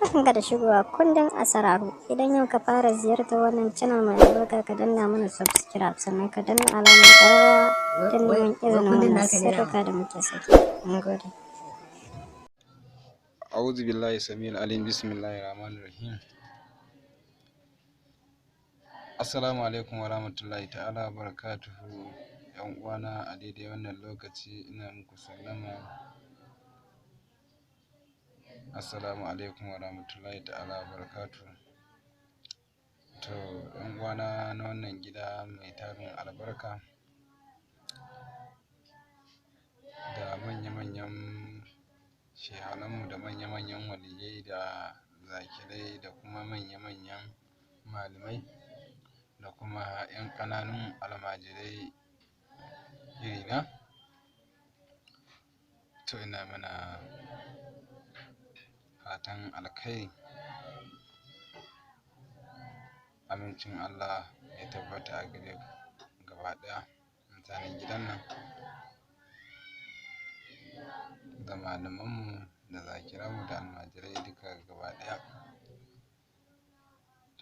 Barkanka da shigowa kundin Asararu. Idan yau ka fara ziyartar wannan channel mai albarka, ka danna mana subscribe, sannan ka danna alamar ƙararrawa don neman izinin wannan sirrika da muke saki. Mun gode. أعوذ بالله السميع العليم، بسم الله الرحمن الرحيم. Assalamu alaikum wa rahmatullahi ta'ala wa barakatuhu. Yan uwana, a daidai wannan lokaci ina muku sallama. Assalamu alaikum wa rahmatullahi ta'ala wa barakatuhu. To, yan uwana na wannan gida mai tarin albarka da manya-manyan shehananmu da manya-manyan waliyai da zakirai da kuma manya-manyan malamai da kuma 'yan ƙananun almajirai irina, to ina mana fatan alkhairi, amincin Allah ya tabbata a gare ku gaba ɗaya, mutanen gidan nan da malamanmu da zakiranmu da almajirai duka gaba ɗaya.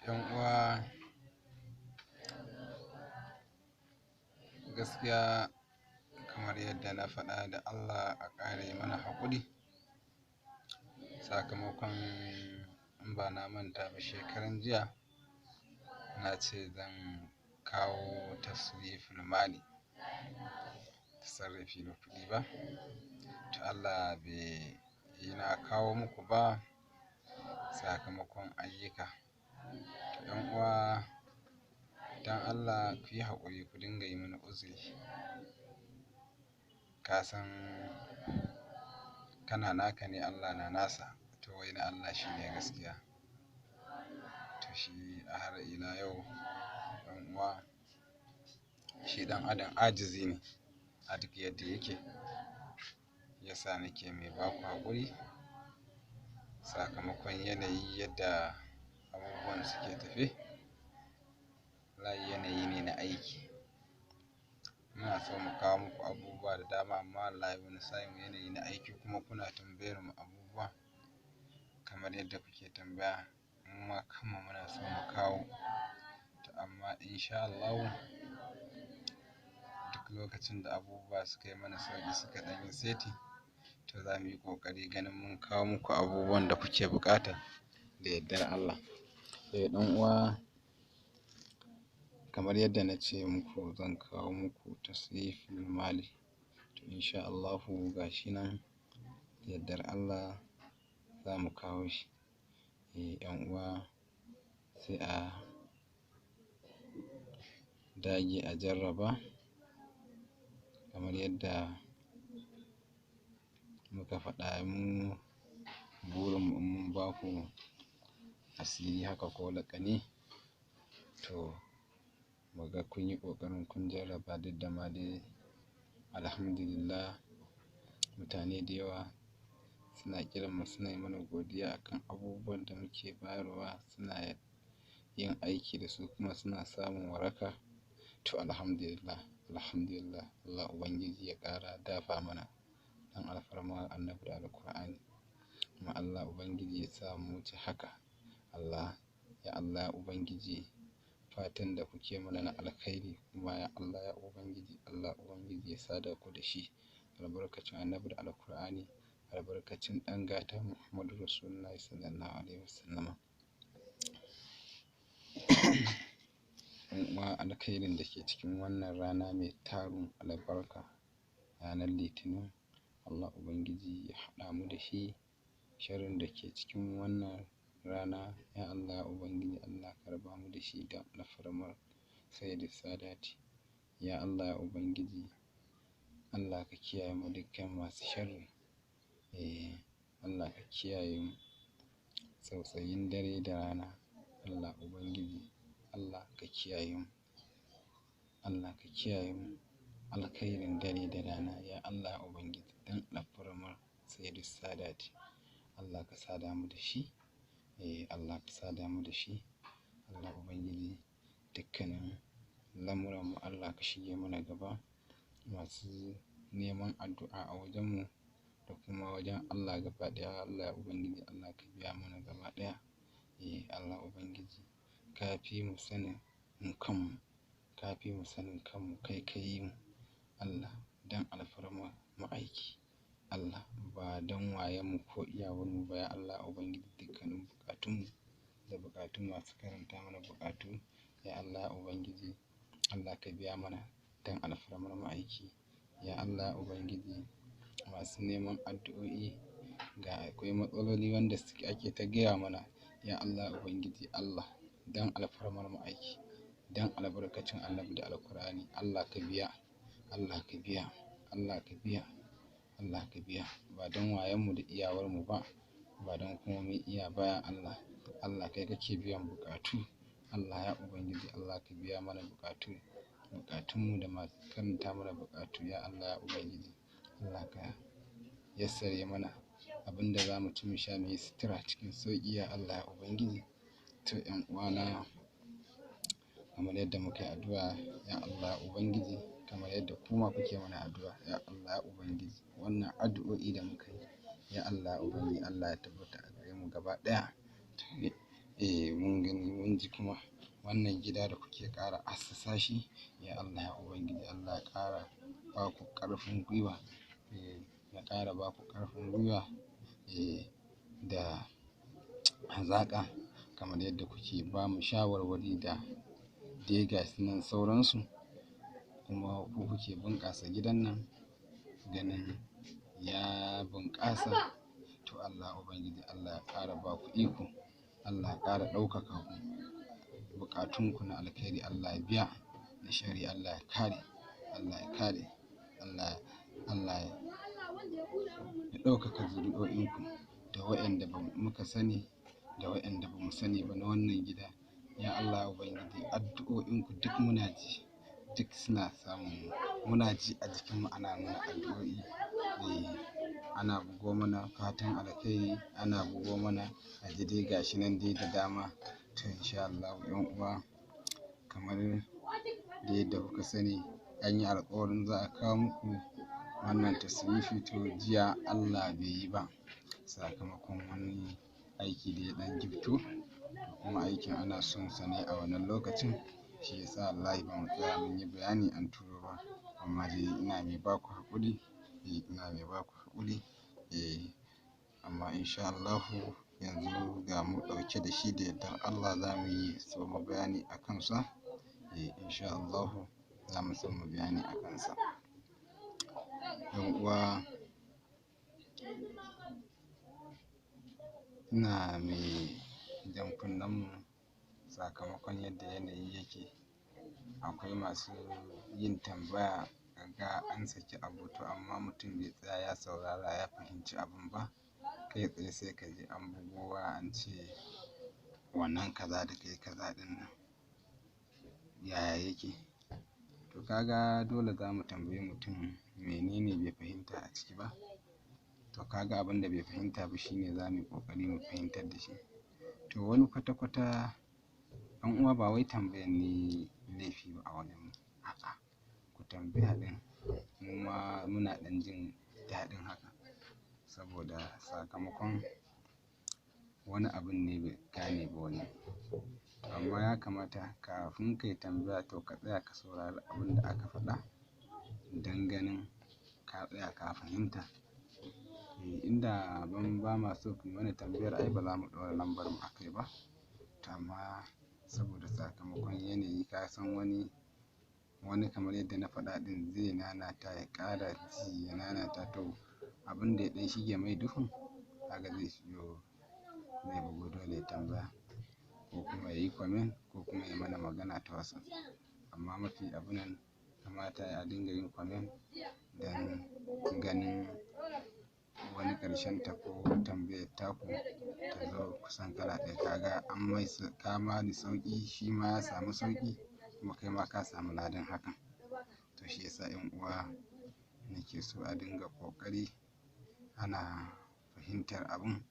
'Yan uwa, gaskiya kamar yadda na faɗa, da Allah a ƙara yi mana haƙuri, sakamakon in ba na manta ba shekaran jiya na ce zan kawo tasriful mali, tasarrufi na kuɗi ba. To Allah bai yi na kawo muku ba sakamakon ayyuka. To 'yan uwa, don Allah ku yi haƙuri, ku dinga yi mana uzuri. Ka san kana naka ne, Allah na nasa. To wai na Allah shi ne gaskiya. To shi a har ila yau, ɗan uwa, shi ɗan adam ajizi ne a duk yadda yake. Yasa nake mai baku haƙuri sakamakon yanayi yadda abubuwan suke tafe. Wallahi yanayi ne na aiki. Muna so mu kawo muku abubuwa da dama, amma wallahi wani sa'in yanayi na aiki, kuma kuna tambayar mu abubuwa kamar yadda kuke tambaya, mu ma kanmu muna so mu kawo. To amma insha Allahu duk lokacin da abubuwa suka yi mana sauƙi, suka ɗan yi seti, to za mu yi ƙoƙari ganin mun kawo muku abubuwan da kuke buƙata da yardar Allah. Eh, ɗan uwa, kamar yadda na ce muku zan kawo muku tasriful mali, to insha Allahu ga shi nan da yardar Allah za mu kawo shi. Eh, 'yan uwa, sai a dage a jarraba kamar yadda muka faɗa. Mu burinmu in mun ba ku asiri haka ko laƙani, to mu ga kun yi ƙoƙarin kun jarraba. Duk da ma dai alhamdulillah mutane da yawa suna kiran mu, suna yi mana godiya akan abubuwan da muke bayarwa, suna yin aiki da su kuma suna samun waraka. To alhamdulillah, alhamdulillah, Allah Ubangiji ya ƙara dafa mana don alfarma Annabi da Alƙur'ani. Kuma Allah Ubangiji ya sa mu wuce haka. Allah ya Allah Ubangiji, fatan da kuke mana na alkhairi kuma, ya Allah ya Ubangiji, Allah Ubangiji ya sada ku da shi, albarkacin Annabi da Alƙur'ani, albarkacin ɗan gata Muhammadu Rasulullahi sallallahu alaihi wasallama. 'Yan uwa, alkhairin da ke cikin wannan rana mai tarin albarka, ranar Litinin, Allah Ubangiji ya haɗa mu da shi. Sharrin da ke cikin wannan rana, ya Allah ya Ubangiji, Allah ka raba mu da shi don alfarmar Sayyidi Sadati. Ya Allah ya Ubangiji, Allah ka kiyaye mu dukkan masu sharri. Eh, Allah ka kiyaye mu tsautsayin dare da rana. Allah Ubangiji, Allah ka kiyaye mu, Allah ka kiyaye mu alkhairin dare da rana. Ya Allah ya Ubangiji, don alfarmar Sayyidi Sadati, Allah ka sada mu da shi. Eh, Allah ka sada mu da shi. Allah Ubangiji, dukkanin lamuranmu Allah ka shige mana gaba. Masu neman addu'a a wajenmu da da kuma wajen Allah gaba ɗaya. Allah ya Ubangiji, Allah ka biya mana gaba ɗaya. Eh Allah Ubangiji, ka fi mu sanin kanmu, ka fi mu sanin kanmu, kai ka yi mu. Allah don alfarma ma'aiki, Allah ba don wayonmu ko iyawarmu ba, ya Allah Ubangiji, dukkanin buƙatunmu da buƙatun masu karanta mana buƙatu, ya Allah Ubangiji, Allah ka biya mana don alfarmar ma'aiki. Ya Allah Ubangiji, masu neman addu'o'i, ga akwai matsaloli wanda suke ake ta gaya mana, ya Allah Ubangiji, Allah don alfarmar ma'aiki, don albarkacin Annabi da Alkur'ani, Allah ka biya, Allah ka biya, Allah ka biya, Allah ka biya. Ba don wayonmu da iyawarmu ba, ba don kuma mun iya ba, ya Allah. Allah kai kake biyan buƙatu. Allah ya Ubangiji, Allah ka biya mana buƙatu, buƙatunmu da masu karanta mana buƙatu, ya Allah ya Ubangiji. Allah ka yassare mana abin da za mu ci mu sha mu yi sutura cikin sauƙi, ya Allah ya Ubangiji. To ƴan uwana, kamar yadda muka yi addu'a, ya Allah Ubangiji, kamar yadda kuma kuke mana addu'a, ya Allah ya Ubangiji, wannan addu'o'i da muka yi, ya Allah Ubangiji, Allah ya tabbata a gare mu gaba ɗaya. Eh mun gani mun ji kuma wannan gida da kuke ƙara assasa shi, ya Allah ya Ubangiji, Allah ya ƙara ba ku ƙarfin gwiwa, ya ƙara ba ku ƙarfin gwiwa, da hazaƙa, kamar yadda kuke ba mu shawarwari da dai ga su nan sauransu. Kuma ku kuke bunƙasa gidan nan, ganin ya bunƙasa. To Allah Ubangiji, Allah ya ƙara ba ku iko, Allah ya ƙara ɗaukaka ku, buƙatunku na alkhairi Allah ya biya, na sharri Allah ya kare, Allah ya kare, Allah Allah ya ɗaukaka zuri'o'inku da waƴanda muka sani da waƴanda ba mu sani ba na wannan gida. Ya Allah Ubangiji, addu'o'inku duk muna ji, duk suna samun mu, muna ji a jikinmu ana mana addu'o'i. Ana bugo mana fatan alkhairi, ana bugo mana a ji dai ga shi nan dai da dama. To insha Allahu ƴan uwa, kamar da yadda kuka sani, an yi alƙawarin za a kawo muku wannan tasrifi. To jiya Allah bai yi ba, sakamakon wani aiki da ya ɗan gifto, to kuma aikin ana son sa ne a wannan lokacin, shi ya sa wallahi ba mu tsaya mun yi bayani an turo ba. Amma dai ina mai ba ku haƙuri, ina mai ba ku haƙuri, amma insha Allahu yanzu ga mu ɗauke da shi da yardar Allah za mu yi soma bayani a kansa. Insha Allahu za mu soma bayani a kansa. Ƴan uwa, ina mai jan kunnen mu sakamakon yadda yanayi yake. Akwai masu yin tambaya, kaga an saki abu, to amma mutum bai tsaya ya saurara ya fahimci abun ba. Kai tsaye sai ka ji an bugo waya an ce wannan kaza da kai kaza ɗin nan yaya yake. To ka ga dole za mu tambayi mutum menene bai fahimta a ciki ba. To ka ga abin da bai fahimta ba shine za mu yi ƙoƙari mu fahimtar da shi. To wani kwata-kwata ɗan uwa ba wai tambayan ne laifi ba a wajen mu, a'a, ku tambaya ɗin mu ma muna ɗan jin daɗin haka, saboda sakamakon wani abun ne bai gane ba wani. Amma ya kamata kafin ka yi tambaya to ka tsaya ka saurari abin da aka faɗa don ganin ka tsaya ka fahimta. Inda ban ba ma so ku yi mana tambayar ai ba za mu ɗora lambar mu a kai ba. To amma saboda sakamakon yanayi, ka san wani, wani kamar yadda na faɗa ɗin zai nanata ya ƙara ji ya nanata, to abin da ya ɗan shige mai duhun, kaga zai shigo, zai bugo dole ya tambaya ko kuma ya yi comment ko kuma ya mana magana ta WhatsApp. Amma mafi abunan kamata a dinga yin comment don ganin wani ƙarshen ta ko tambayar taku ta zo kusan kala ɗaya. Ka ga an mai ka ma ni sauƙi, shi ma ya samu sauƙi, kuma kai ma ka samu ladan hakan. To shi ya sa ƴan uwa nake so a dinga ƙoƙari ana fahimtar abun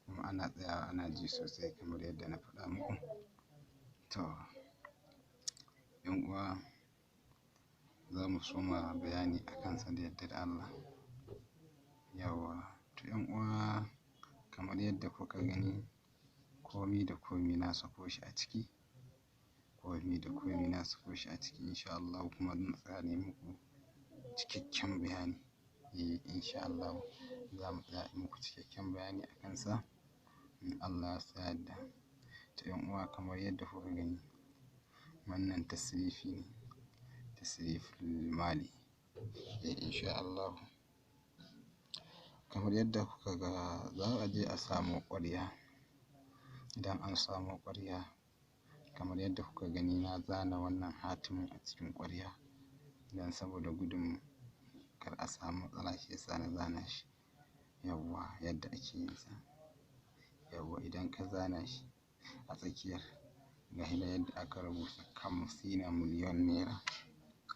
kuma ana tsayawa ana ji sosai kamar yadda na faɗa muku. To ƴan uwa, za mu soma bayani a kansa da yardar Allah. Yawwa, to 'yan uwa, kamar yadda kuka gani, komi da komi na sako shi a ciki. Komi da komi na sako shi a ciki insha Allahu, kuma zan tsaya nayi muku cikakken bayani. Eh, insha Allahu za mu tsaya in muku cikakken bayani a kansa in Allah ya so ya yarda. To 'yan uwa, kamar yadda kuka gani, wannan tasrifi ne, tasriful mali. Eh, insha Allahu. Kamar yadda kuka ga, za a je a samo ƙwarya. Idan an samo ƙwarya, kamar yadda kuka gani, na zana wannan hatimin a cikin ƙwarya don saboda gudun kar a samu matsala, shi yasa na zana shi. Yawwa, yadda ake yin sa. Yawwa, idan ka zana shi a tsakiyar, gashi nan yadda aka rubuta kamsina miliyon naira.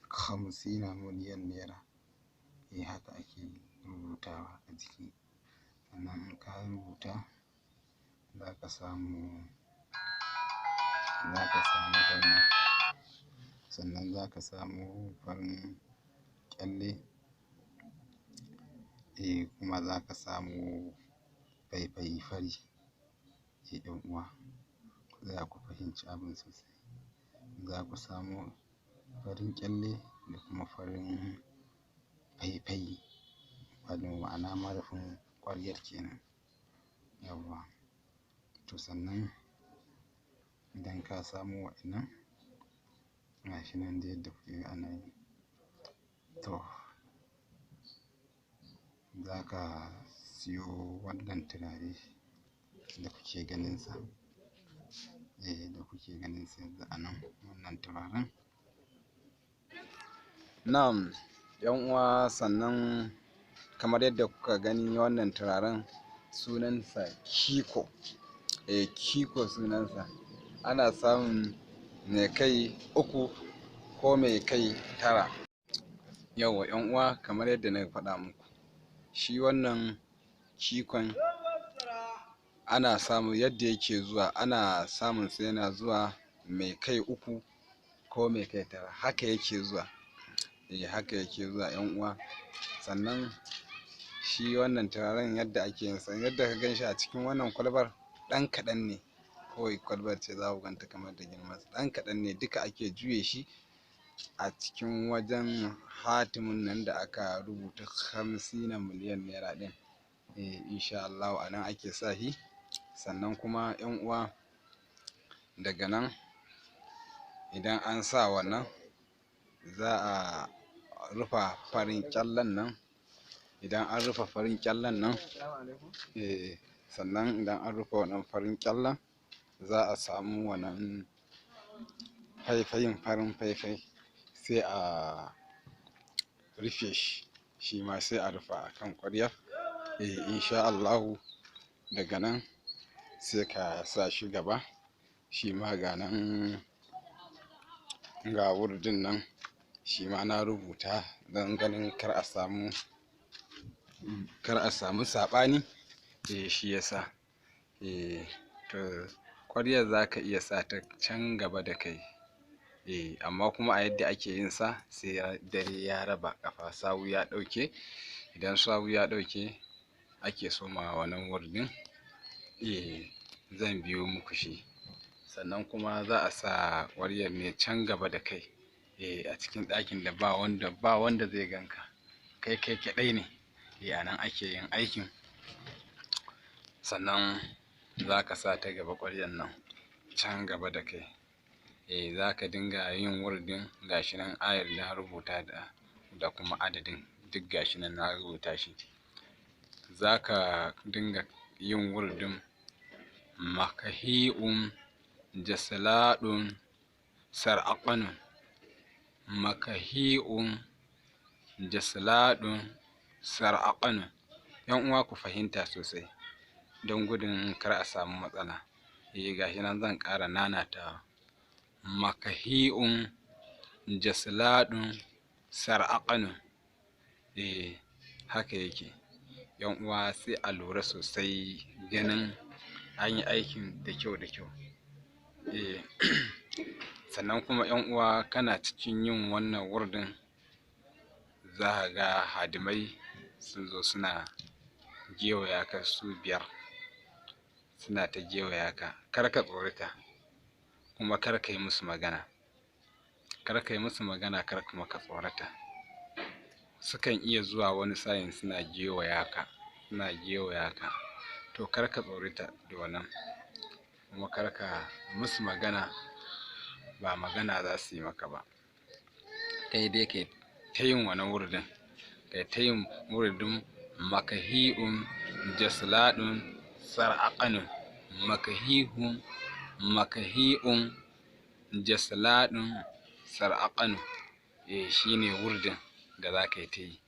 Kamsina miliyon naira. Eh, haka ake rubutawa a jiki. Sannan in ka rubuta, za ka samu farin, sannan za ka samu farin ƙyalle. Eh, kuma za ka samu faifayi fari. Eh, 'yan uwa, ku tsaya ku fahimci abin sosai. Za ku samo farin ƙyalle da kuma farin faifayi, wato ma'ana marufin ƙwaryar kenan. Yawwa, to sannan idan ka samo wa'innan, gashi nan dai yadda kuke ga ana yi. To, za ka siyo wannan turare da kuke ganinsa. Eh, da kuke ganinsa yanzu a nan, wannan turaren. Na'am, 'yan uwa, sannan kamar yadda kuka gani, wannan turaren sunansa Kiko. Eh, Kiko sunansa. Ana samun mai kai 3 ko mai kai 9. Yawwa 'yan uwa, kamar yadda na faɗa muku, shi wannan kikon ana samu yadda yake zuwa, ana samun sa yana zuwa mai kai 3 ko mai kai 9, haka yake zuwa. Eh, haka yake zuwa 'yan uwa. Sannan shi wannan turaren yadda ake yin sa, yadda ka gan shi a cikin wannan kwalbar, ɗan kaɗan ne. Kawai kwalbar ce za ku ganta kamar da girmansa, ɗan kaɗan ne duka ake juye shi a cikin wajen hatimin nan da aka rubuta hamsina miliyan naira ɗin. Eh, insha Allahu a nan ake sa shi. Sannan kuma 'yan uwa, daga nan idan an sa wannan, za a rufa farin ƙyallen nan. Idan an rufe farin ƙyallen nan, eh, sannan idan an rufe wannan farin ƙyallen, za a samu wannan faifayin, farin faifai, sai a rufe shi, shi ma sai a rufe a kan ƙwaryar. Eh, insha Allahu daga nan sai ka sa shi gaba. Shi ma ga nan, ga wurdin nan, shi ma na rubuta don ganin kar a samu saɓani. Eh, shi yasa. Eh, to ƙwaryar za ka iya sa ta can gaba da kai. Eh, amma kuma a yadda ake yin sa, sai dare ya raba ƙafa, sawu ya ɗauke. Idan sawu ya ɗauke ake soma wannan wurdin. Eh, zan biyo muku shi. Sannan kuma za a sa ƙwaryar ne can gaba da kai. Eh, a cikin ɗakin da ba wanda zai ganka, kai kaɗai ne. Eh, a nan ake yin aikin. Sannan za ka sa ta gaba ƙwaryar nan can gaba da kai. Eh, za ka dinga yin wurdin, gashi nan ayar na rubuta da kuma adadin duk gashi nan na rubuta shi. Za ka dinga yin wurdin makahi'un jasaladun sar'aqanun, makahi'un jasaladun sar'aqanun. 'Yan uwa, ku fahimta sosai don gudun kar a samu matsala. Eh, gashi nan zan ƙara nanatawa. Makahi'un jasladun sar'aqanun. Eh, haka yake. 'Yan uwa, sai a lura sosai ganin an yi aikin da kyau da kyau. Eh, sannan kuma 'yan uwa, kana cikin yin wannan wurdin, za ka ga hadimai sun zo suna gewaya ka su 5, suna ta gewaya ka. Kar ka tsorata, kuma kar ka yi musu magana, kar ka yi musu magana, kar kuma ka tsorata. Sukan iya zuwa wani sa'in suna gewaya ka, suna gewaya ka. To kar ka tsorata da wannan, kuma kar ka musu magana, ba magana za su yi maka ba. Kai dai kai ta yin wannan wurdin, kai ta yin wurdin makahi'un jasladun sar'aqanun, makahihun makahi'un jasladun sar'aqanun. Shine wurdin da za ka yi ta yi.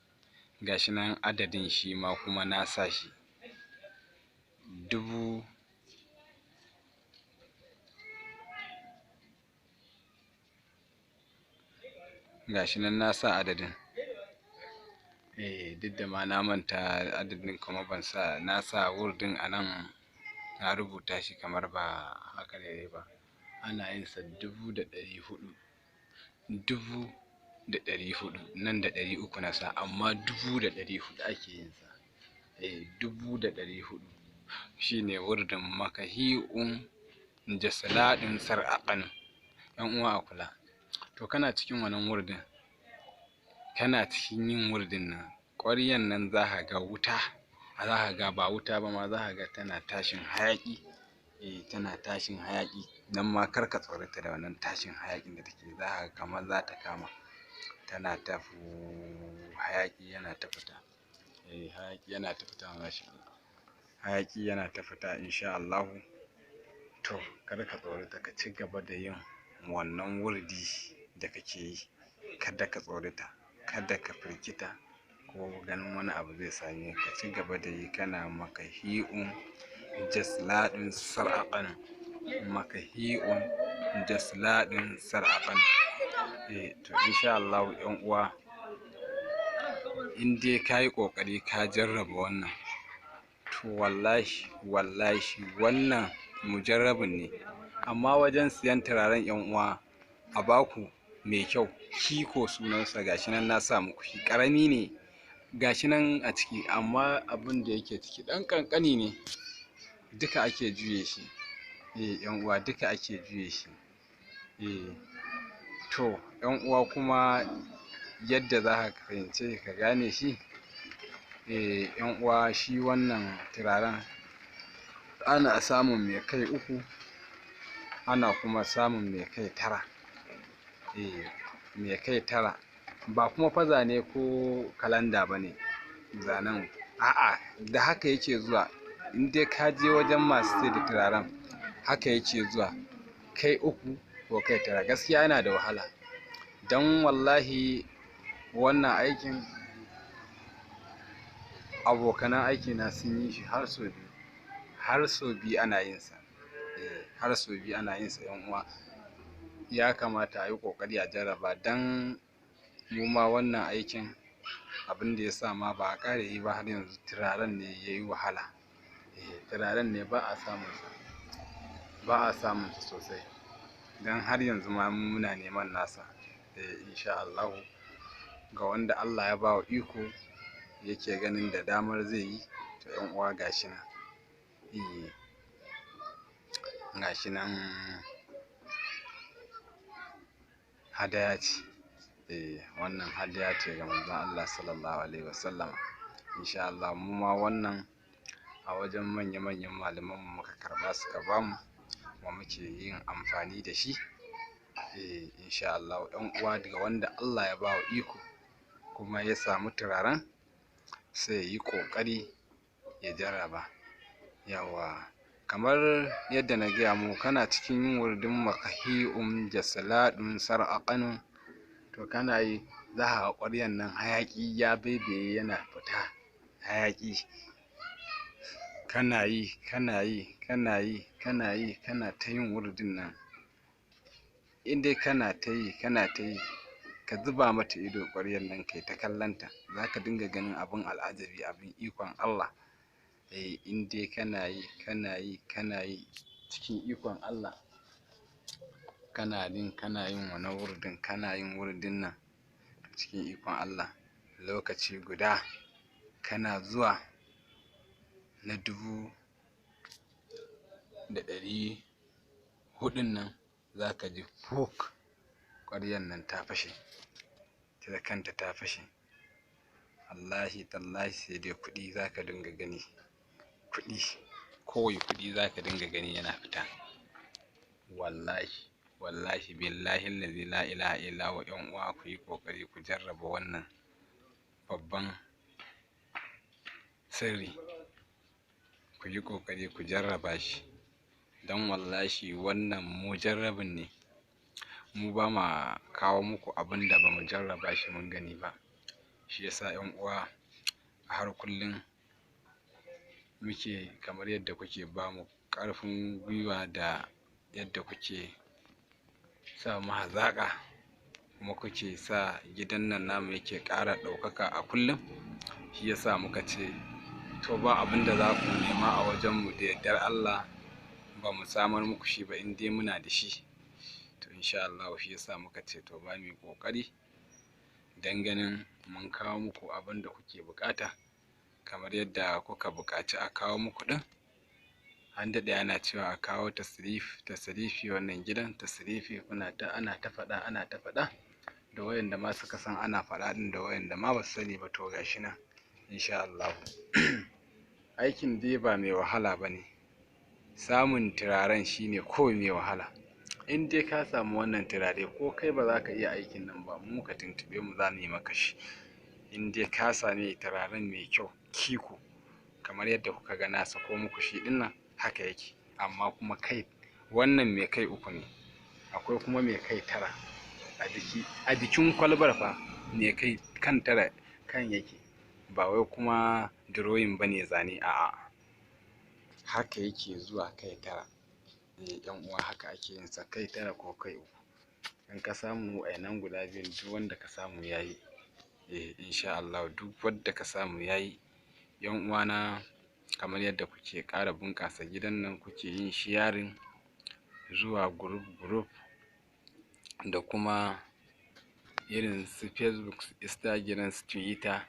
Gashi nan adadin shi ma kuma na sa shi 1000. Gashi nan na sa adadin. Duk da ma na manta adadin, kuma ban sa, na sa wurdin a nan na rubuta shi kamar ba haka ne ba. Ana yin sa 1400, 1400 nan da 300 na sa, amma 1400 ake yin sa. 1400 shine wurdin makahi'un jasladun sar'aqan. Yan uwa a kula. To kana cikin wannan wurdin, kana cikin yin wurdin nan, ƙwaryan nan za ka ga wuta, za ka ga ba wuta ba ma, za ka ga tana tashin hayaƙi. Tana tashin hayaƙi. Nan ma kar ka tsorata da wannan tashin hayaƙin da take, za ka ga kamar za ta kama. Tana ta hayaƙi yana ta fita. Hayaƙi yana ta fita, masha Allah. Hayaƙi yana ta fita insha Allahu. To kar ka tsorata, ka ci gaba da yin wannan wurdi da kake yi. Kada ka tsorata, kada ka firgita ko ganin wani abu zai same ka. Ci gaba da yi, kana makahi'un jasladun sar'aqan, makahi'un jasladun sar'aqan. To insha Allahu ƴan uwa, in dai ka yi ƙoƙari ka jarraba wannan, to wallahi wallahi wannan mujarrabin ne. Amma wajen siyan turaren ƴan uwa, a baku mai kyau, Kiko sunansa, gashi nan na sa muku shi, ƙarami ne gashi nan a ciki, amma abin da yake ciki ɗan ƙanƙani ne. Duka ake juye shi. Ƴan uwa, duka ake juye shi. To ƴan uwa, kuma yadda za ka fahimce ka gane shi, ƴan uwa, shi wannan turaren ana samun mai kai 3, ana kuma samun mai kai 9. Mai kai 9 ba kuma fa zane ko kalanda ba ne zanen, a'a, da haka yake zuwa. In dai ka je wajen masu sai da turaren, haka yake zuwa, kai 3 ko kai 9. Gaskiya yana da wahala, don wallahi wannan aikin abokanan aikina sun yi shi har sau 2, har sau 2 ana yin sa. Har sau 2 ana yin sa. Ƴan uwa, ya kamata a yi ƙoƙari a jarraba, don mu ma wannan aikin abin da ya sa ma ba a ƙara yi ba har yanzu, turaren ne ya yi wahala. Turaren ne ba a samun sa, ba a samun sa sosai, don har yanzu ma muna neman nasa. Insha Allahu, ga wanda Allah ya ba wa iko yake ganin da damar zai yi, to ƴan uwa gashi nan. Gashi nan hadaya ce. Wannan hadaya ce ga manzon Allah sallallahu alaihi wasallama. Insha Allah mu ma wannan a wajen manya-manyan malaman mu muka karɓa, suka bamu, kuma muke yin amfani da shi. Insha Allah ƴan uwa, daga wanda Allah ya ba wa iko kuma ya samu turaren, sai ya yi ƙoƙari ya jarraba. Yawwa, kamar yadda na gaya muku, kana cikin yin wurdin makahi'un jasladun sar'aqanun, to kana yi, za ka ga ƙwaryan nan hayaƙi ya baibaye yana fita hayaƙi. Kana yi, kana yi, kana yi, kana yi, kana ta yin wurdin nan. In dai kana ta yi, kana ta yi, ka zuba mata ido ƙwaryar nan, kai ta kallonta, za ka dinga ganin abin al'ajabi, abin ikon Allah. In dai kana yi, kana yi, kana yi, cikin ikon Allah, kana yin, kana yin wannan wurdin, kana yin wurdin nan cikin ikon Allah, lokaci guda Kana zuwa na 1400 nan za ka ji fuk, ƙwaryan nan ta fashe, ita da kanta ta fashe. Wallahi tallahi sai dai kuɗi za ka dinga gani, kuɗi kawai, kuɗi za ka dinga gani yana fita. Wallahi wallahi billahi allazi la ilaha illa huwa. Ƴan uwa, ku yi ƙoƙari ku jarraba wannan babban sirri, ku yi ƙoƙari ku jarraba shi, don wallahi wannan mujarrabin ne. Mu ba ma kawo muku abin da ba mu jarraba shi mun gani ba. Shi yasa ƴan uwa, a har kullum muke kamar yadda kuke ba mu ƙarfin gwiwa da yadda kuke sa mu hazaƙa, kuma kuke sa gidan nan namu yake ƙara ɗaukaka a kullum. Shi yasa muka ce to, ba abin da za ku nema a wajenmu da yardar Allah ba mu samar muku shi ba, in dai muna da shi. To insha Allahu, shi yasa muka ce to, ba mu yi ƙoƙari don ganin mun kawo muku abin da kuke buƙata, kamar yadda kuka buƙaci a kawo muku ɗin. An daɗe ana cewa a kawo tasrifi wannan gidan tasrifi. Kuna ta ana ta faɗa, ana ta faɗa, da wayanda ma suka san ana faɗa ɗin, da wayanda ma ba su sani ba. To gashi nan insha Allahu. Aikin dai ba mai wahala ba ne, samun turaren shine kawai mai wahala. In dai ka samu wannan turare, ko kai ba za ka iya aikin nan ba, mu ka tuntuɓe mu, za mu yi maka shi. In dai ka sami turaren mai kyau kiko, kamar yadda kuka ga na sako muku shi ɗin nan, haka yake. Amma kuma kai wannan mai kai uku ne, akwai kuma mai kai 9 a jiki, a jikin kwalbar fa mai kai kan 9 kan yake. Ba wai kuma drawing ba ne, zane, a'a, haka yake zuwa kai 9. Eh ƴan uwa, haka ake yin sa, kai 9 ko kai 3. In ka samu wa'innan guda biyun, duk wanda ka samu yayi. Eh insha Allahu, duk wanda ka samu yayi. Ƴan uwana, kamar yadda kuke ƙara bunƙasa gidan nan, kuke yin sharing zuwa group group da kuma irin su Facebook, su Instagram, su Twitter,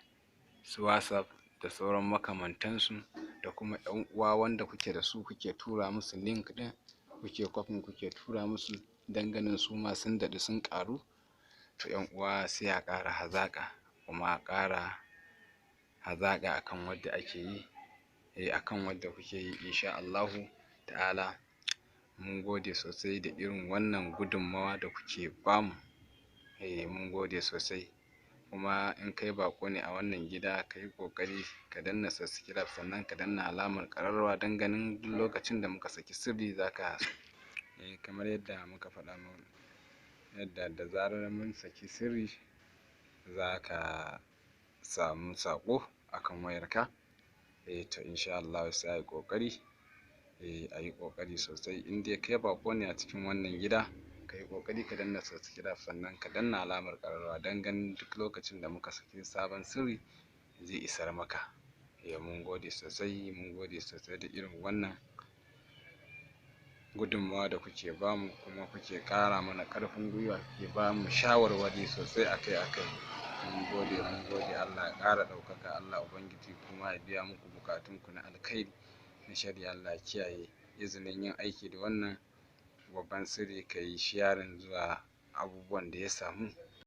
su WhatsApp da sauran makamantansu, da kuma ƴan uwa wanda kuke da su, kuke tura musu link ɗin, kuke kwafin, kuke tura musu don ganin su ma sun daɗu sun ƙaru. To ƴan uwa, sai a ƙara hazaƙa, kuma a ƙara hazaƙa akan wadda ake yi, akan wadda kuke yi insha Allahu ta'ala. Mun gode sosai da irin wannan gudunmawa da kuke bamu. Mun gode sosai. Kuma in kai baƙo ne a wannan gida, ka yi ƙoƙari ka danna subscribe, sannan ka danna alamar ƙararrawa, don ganin duk lokacin da muka saki sirri za ka kamar yadda muka faɗa mu, yadda da zarar mun saki sirri za ka samu saƙo akan wayarka. To insha Allahu sai a yi ƙoƙari, a yi ƙoƙari sosai. In dai kai baƙo ne a cikin wannan gida, ka yi ƙoƙari ka danna subscribe, sannan ka danna alamar ƙararrawa, don ganin duk lokacin da muka saki sabon sirri zai isar maka. Mun gode sosai, mun gode sosai da irin wannan gudunmawa da kuke bamu, kuma kuke ƙara mana ƙarfin gwiwa, kuke bamu shawarwari sosai akai akai. Mun gode, mun gode. Allah ya ƙara ɗaukaka, Allah Ubangiji kuma ya biya muku buƙatunku na alkhairi, na sharri Allah ya kiyaye. Izinin yin aiki da wannan babban sirri, ka yi sharing zuwa abubuwan da ya samu.